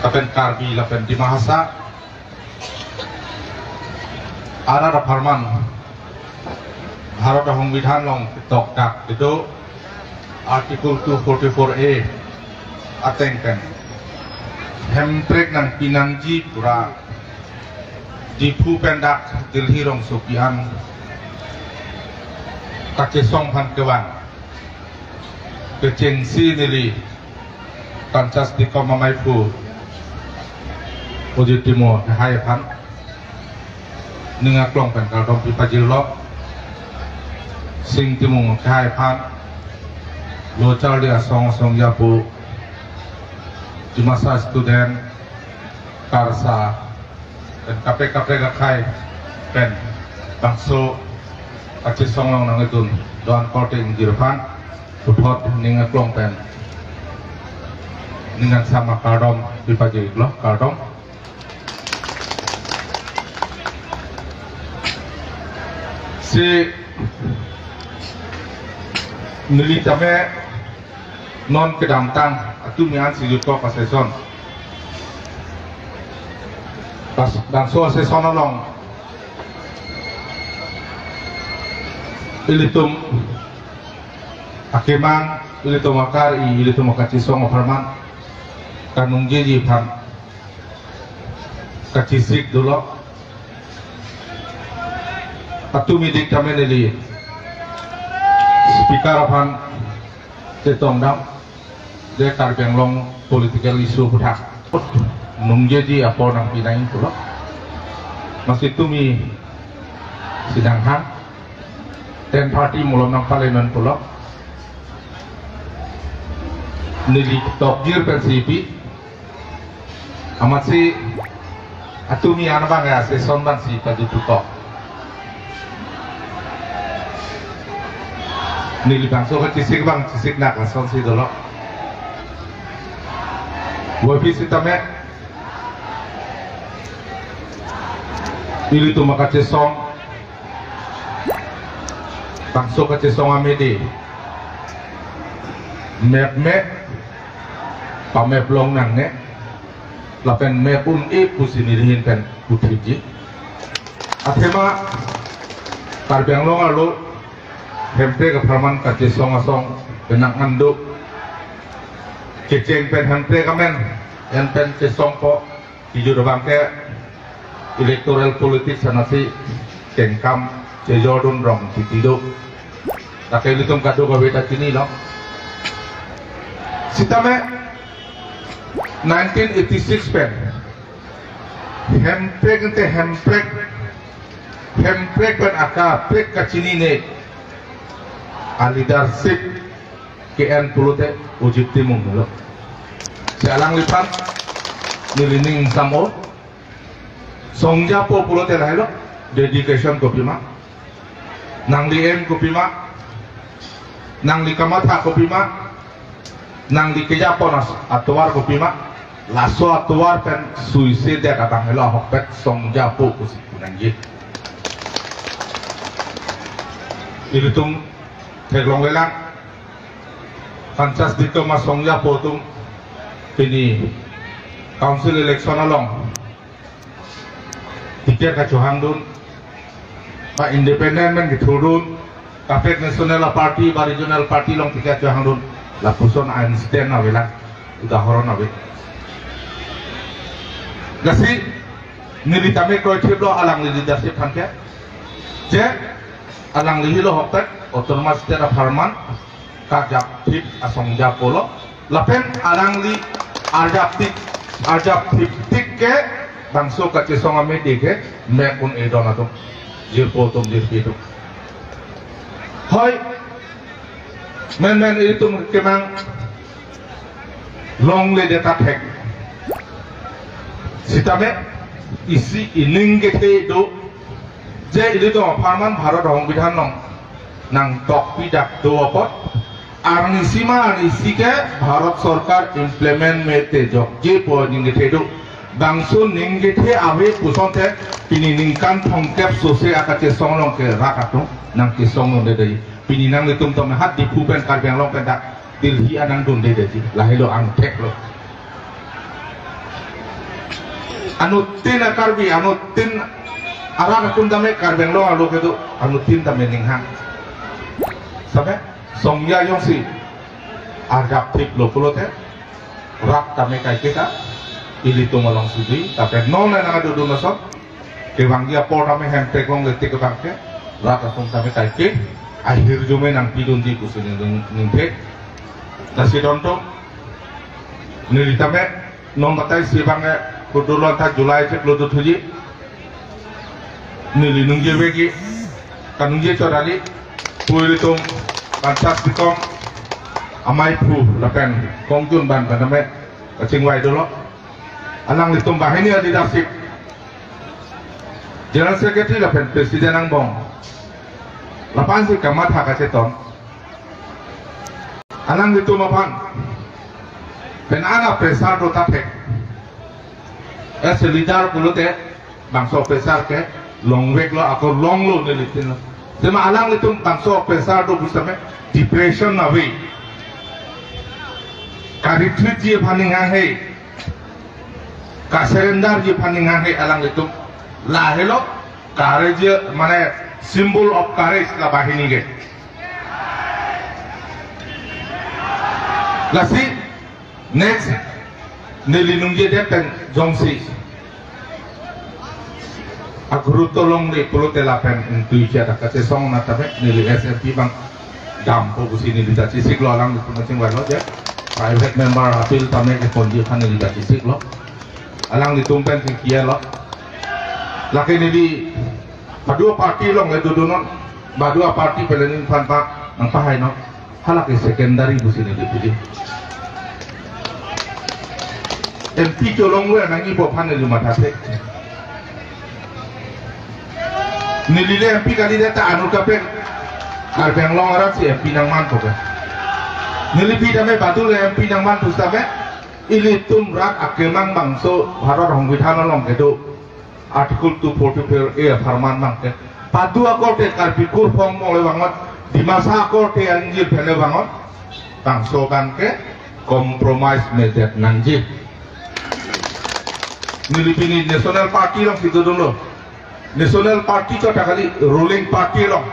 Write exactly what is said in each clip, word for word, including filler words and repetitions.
Lapen Karbi lapen Dima Hasao arat apharman Bharat Songbidhan along tokdak kedo Article two forty-four A ateng pen hemprek nangpi nangji pura Diphu pen dak Delhi rongsopi an kachesong aphan kevang kechengsi neli Panchas Dikom amaiphu Ojit Timung akehai aphan ning aklong pen kardom pipajirlo. Sing Timung akehai aphan lo charli asong asong japo, Dimasa student, KARSA, pen kaprek kaprek akhai pen bangso kachesong along nangkedun do-an korte ingjir aphan puthot ning aklong pen ning angsam akardom pipajirlo, kardom. Si neli tame non kedamtang atumi an si jutkok a-session. Pas bangso a-session along ilitum akemang, ilitum akar-i, ilitum akachesong apharman kaningjeji aphan kachesik dolo. Atumi dik tame neli Speaker aphan chetongdam, je Karbi Anglong political issue aphuthak ningjeji apor nangpi nang pulo. Masi tumi si nanghang, ten thirty malom nangpalenon pulo. Neli tokjir pensi pi, amatsi atumi an abang ya session abang si pajuthupo. Neli bangso kachesik abang chesik nak lasonsi dolo. Waphi sitame ilitum akachesong, bangso kachesong amede mep me, pamep long nangne, lapen mep un-e pusi nelihin pen puthipji. Athema Karbi Anglong arlo hemprek apharman kachesong asong penang ando, kecheng pen hemprek amen en pen chesongpo. Kejut abang ke electoral politics anasi kengkam chejordun rong titi do. Lake ilitum kadokave ta chinilo. Sitame nineteen eighty-six pen hemprek ente hemprek, hemprek pen akaprek kachinine a-leadership ke-en pulote Ojit Timung lo. Si alangliphan neli ning samo. Songjapo pulote lahelo, dedication kopima, nangli aim kopima, nangli kamatha kopima, nangli kejapon as- atovar kopima, laso atovar pen suise det abang helo ahokpet songjapo pusi pu nangji. Ilitum theklonglelang. Panchas Dikom asongjapo atum pini council election along ticket kachohangdun, ba independent pen kethurdun, kaprek national party ba regional party along ticket chohangdun, lapuson a-incident avelang, udahoron ave. Lasi neli tame kroithiplo alangli leadership aphan ke, je alangli helo ahokpet autonomous state apharman kajapthip asongjapo lo, lapen alangli arjapthip, arjapthip tik ke bangso kachesong amede ke mep un-e don atum, jirpo atum jirpi atum. Hoi, menmen ilitum kemang longledet athek. Sitame isi ining kethe do, je ilitum apharman Bharat Songbidhan along nangtokpi dak do apot, arnisi ma arnisi ke Bharat Sorkar implement mete jokjepo ining kethe do. Bangso ining kethe ave pusonte pini ningkan thomkep sose akachesong along ke rat atum nangchesong longledetji. Pini nanglitum tame ha Diphu pen Karbi Anglong pen dak Delhi an nangdundedetji, lahelo angthek lo. Anuttin a-Karbi, anuttin arat atum tame Karbi Anglong arlo kedo, anuttin tame ninghang. Same, songja jongsi arjap thiplo pulote, rat tame kaike ta, ilitum alongsi dei, tapi non nang adodun ason, kevangji apor tame Hemprek longle tik abang ke, rat atum tame kaike, ahirjume nangpidunji pusi ning, ning, ningthe. Lasi don atum, neli tame, non batai si abang ke, kudulon ta July chiklo dothuji. Neli nungjevekji, kanungje chot kali, pu ilitum, Panchas Dikong, Amei Phu, lapen Kongjun Ban pen tame, kachingvai dolo. Alanglitum banghini a-leadership, General Secretary lapen President angbong, lapu-ansi kamatha kacheton. Alanglitum aphan pen ana pressure do ta thek. As a leader pulote bangso pressure ke longveklo, ako longlo nelitin. Sema alanglitum bangso pressure do pusitame depression ave. Ka-retreat ji aphan ninghang he. Ka-surrender ji aphan ninghang he alanglitum. Lahelo courage, mane symbol of courage la banghini ke. Lasi next neli nungjedet pen jongsi agurutto longle pulote lapen ingtui chada kachesong na tame neli S M P abang dampo pusi neli ta chesiklo, alanglitum kachingvailo je. Private member appeal tame keponji aphan neli ta chesiklo. Alanglitum pen kikiyalo. Lake neli badu a-party along le dodunon, badu a-party pen le ningphan pa nangpahainon. Halake secondary pusi neli puji. M P cholong we nangjipo aphan neli mathathe. Neli le M P kalidet ta anut kaprek Karbi Anglong arat si M P nangmanpo ke. Neli pi tame badu le M P nangman pusitame ilitum rat akemang bangso Bharat Songbidhan along kedo Article two forty-four A apharman abang ke. Badu akorte Karbi kurphong mole vangot, Dimasa akorte angjir pen le vangot. Bangso abang ke compromise medet nangji. Neli pini National Party alongsi dodunlo. National Party chot kali, ruling party along.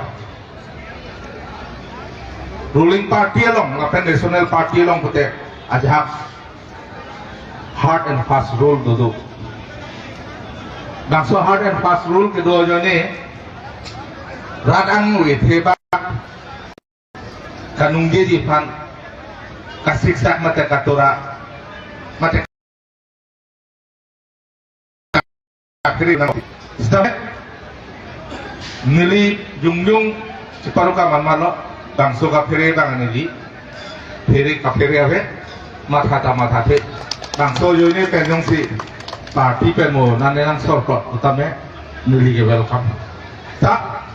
Ruling party along, lapen National Party along pute ajahak hard and fast rule dodo. Bangso hard and fast rule kedo ajoine, rat angno ethe bak kanungjeji aphan kasiksak mate katora mate kaphere nang. Sita neli jongjong cheparu kaman malo, bangso kaphere abang neli phere kaphere ave, matha ta mathathe. Bangso ajoine pen jongsi party pen mo nane nangsorkot tame neli ke welcome. Ta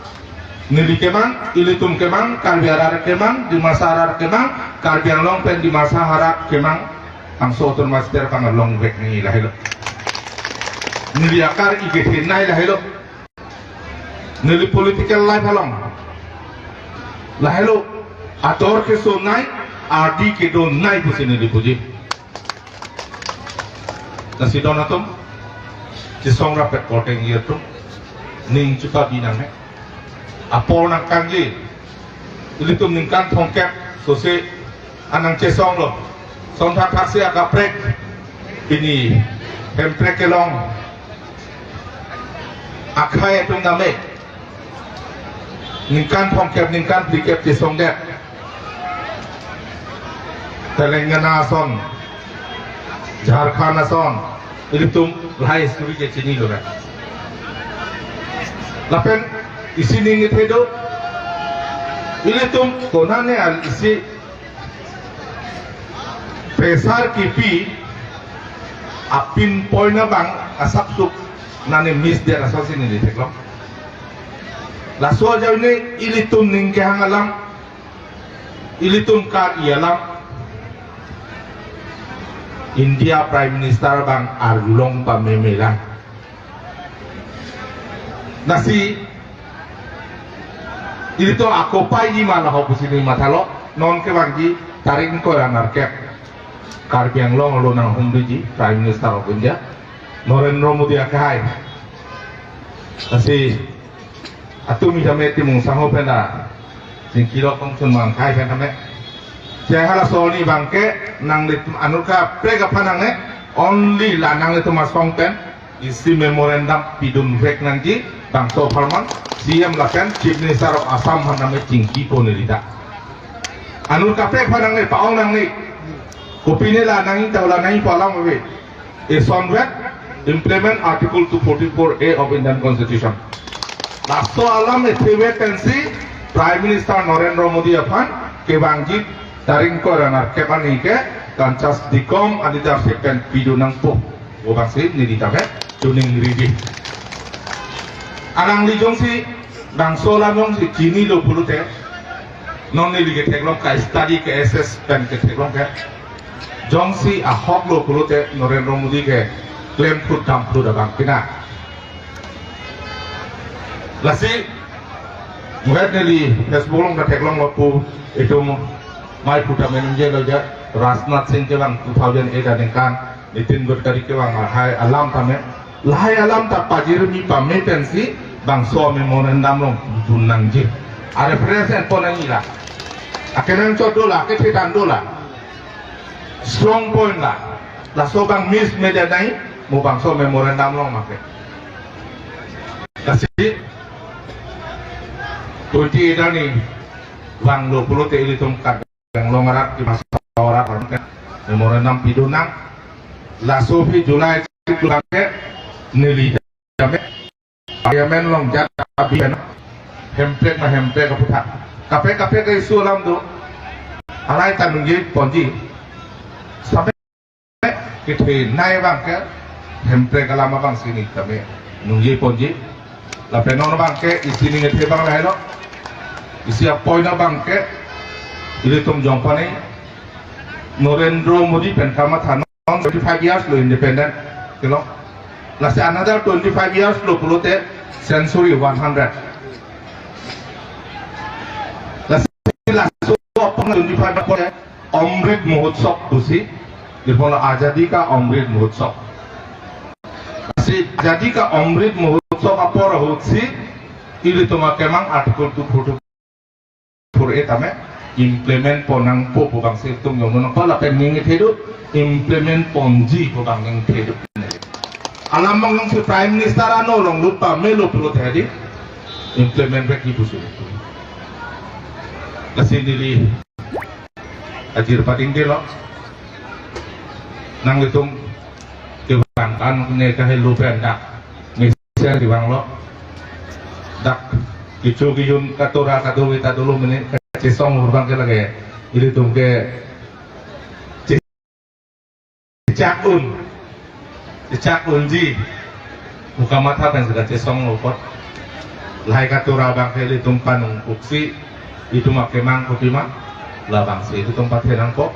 neli kemang, ilitum kemang, Karbi arat kemang, Dimasa arat kemang, Karbi Anglong pen Dimasa arat kemang, bangso autonomous state abang longvek nangji lahelo. Neli akar ikethenei lahelo. Neli political life along lahelo, ador kesonei, ardi kedonei pusi neli puji. Lasi don atum, chesong rapet korte ingjir atum, ning chepabi nangne. Apor nangkangji, ilitum ningkan thomkep sose anang chesonglo. Sonthak thaksi akaprek, pini Hemprek kelong akhei atum tame ningkan thomkep, ningkan phlikep chesongdet. Telangana ason, Jharkhand ason, ilitum lahai history ke chinilo na. Lapen isi ning ithe do, ilitum konane al isi pressure kipi apin point abang asapsuk nane miss dia asonsi neli theklong. Laso ajoine ilitum ning kehang alam, ilitum kar-i alam, India Prime Minister abang arjulong pamemelang. Lasi ilitum akopai ji ma laho pusi neli mathalo, non kevangji tarik ingkoi ra nerkep Karbi Anglong arlo nanghumriji Prime Minister of India. Narendra Modi akai. Lasi atum ijame Timung sangho pen ta chingkilo kongchun mang kai pen tame. Chehal aso ni abangke nanglitum anut kaprek aphan nangne, only la nanglitum asong pen isi memorandum pidun vek nangji, bangso apharman C E M lapen Chief Minister of Assam aphan tame chingkipo neli ta. Anut kaprek aphan nangne, pa-ong nangne. Kopine la nangji ta, la nangji pu alam ave. Isonvet, implement Article two forty-four A of Indian Constitution. Laso alam ethevek pensi Prime Minister Narendra Modi aphan kevangji tarik ingkoi ra nerkep arni ke Kanchas Dikom a-leadership pen pidun nangpo pu abangsi neli tame choningri ji. Alangli jongsi bangso alam jongsi chinilo pulote, non neli ketheklong, ka-study, ka-assess pen ketheklong ke, jongsi ahok lo pulote Narendra Modi ke klemphut damphut abang pina. Lasi muhet neli Facebook along ta theklonglo pu, itum mai phuta menunjelo ja, Rajnath Singh kevang two thousand eight aningkan, Nitin Gadkari kevang lahai alam tame, lahai alam ta pajirmi pame pensi bangso memorandum along pidun nangji. A-reference enpo nangji la. Akenangchot do la, akethe than do la. Strong point la. Laso abang miss media nai, mo bangso memorandum along make. Lasi twenty-eight arni vanglo pulote ilitum Karbi Anglong arat, Dima Hasao arat arong ke memorandum pidun nang. Laso aphi July chiklo abangke neli tame Parliament along jat abi pen Hemprek ma Hemprek aputhak, kaprek kaprek ke-issue alam do. Alai ta nungje ponji. Sampai kethenei abangke Hemprek alam abangsi neli tame nungje ponji. Lapen non abangke isi ning kethe abang lahelo. Isi a-point abangke ilitum jongpani Narendra Modi pen kamatha, non twenty-five years lo independent kelo. Lasi another twenty-five years lo pulote century one hundred. Lasi laso apor twenty-five apor Amrit Mahotsav pusi, lapulo Azadi ka Amrit Mahotsav. Lasi Azadi ka Amrit Mahotsav apor ahutsi ilitum akemang Article two forty-four A tame implement pon nangpo pu abangsi itum jongno nangpo, lapen ning kethe do, implement ponji pu abang ning kethe do. Alam abang jongsi Prime Minister ano longlut pamelo pulote hadi implement vekji pusi. Lasi neli ajir padingdelo. Nanglitum kevangkan ne kahelo pen dak mesen kevanglo. Dak kecho kejun katora kadokave ta dolo mene kachesong abangke lake ilitum ke chechak un. Chechak unji. Pu kamatha pen seta chesonglo apot. Lahai katora abangke ilitum panung uksi, itum akemang kopima, labangsi ilitum pathe nangpo.